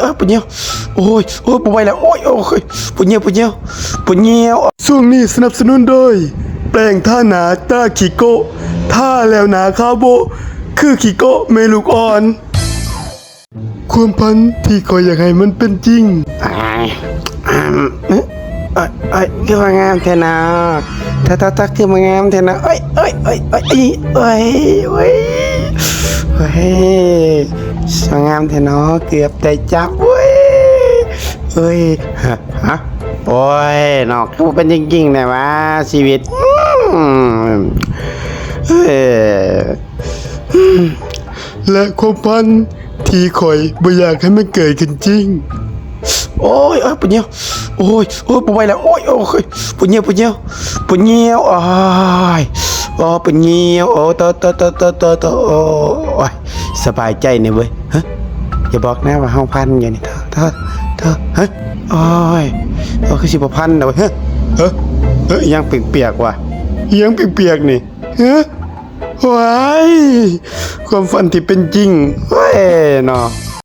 ເອີຍ ປວດແຍວ ໂອ້ຍ ໂອ້ຍ ບໍ່ໄຫວແລ້ວ ໂອ້ຍ ໂອ້ຍ ປວດແຍວ ປວດແຍວ ປວດແຍວ. ຊ່ວງນີ້ສະໜັບສະໜູນໂດຍ ແປງທາໜ້າຕາຂີ້ໂກະ ທາແລ້ວໜ້າຂາວໂບະ ຄືຂີ້ໂກະແມ່ລູກອ່ອນ. ຄວາມຝັນທີ່ຂ້ອຍຢາກໃຫ້ມັນເປັນຈິງ. ອ້າຍ ອ້າຍ ເອີ ເອີ ເອີ ຄືວ່າງາມແທ້ເນາະ ທາ ທາ ທາ ຄືວ່າງາມແທ້ເນາະ ເອີຍ ເອີຍ ເອີຍ ເອີຍ ເອີຍ ງາມແທ້ເນາະ ເກືອບໄດ້ຈັບ ໂອ້ຍ ເອີຍ ຮະ ຮະ ໂອ້ຍ ເນາະ ຄືບໍ່ເປັນຈິງໆແດ່ວະ ຊີວິດ ອືມ ເອີ ແລະ ຄວາມຝັນທີ່ຂ້ອຍບໍ່ຢາກໃຫ້ມັນເກີດຂຶ້ນຈິງ. ໂອ້ຍ ໂອ້ຍ ປວດແຍວ ໂອ້ຍ ໂອ້ຍ ບໍ່ໄຫວແລ້ວ ໂອ້ຍ ໂອ້ຍ ປວດແຍວ ປວດແຍວ ປວດແຍວ ໂອ້ຍ ໂອ້ຍ ປວດແຍວ ໂອ້ ໂຕ ໂຕ ໂຕ ໂຕ ໂຕ ໂອ້ຍ ສະບາຍໃຈແດ່ເວີຍ. ຮະ ຢ່າບອກນະວ່າເຮົາພັນຢູ່ນີ້ ໂຕ ໂຕ ໂຕ ຮະ ໂອ້ຍ ໂອ້ ຄືຊິບໍ່ພັນດອກເວີຍ. ຮະ ຮະ ຮະ ອີຫຍັງປຽກໆວະ ອີຫຍັງປຽກໆນີ້ ຮະ ວ້າຍ ຄວາມຝັນທີ່ເປັນຈິງ ເວີຍເນາະ.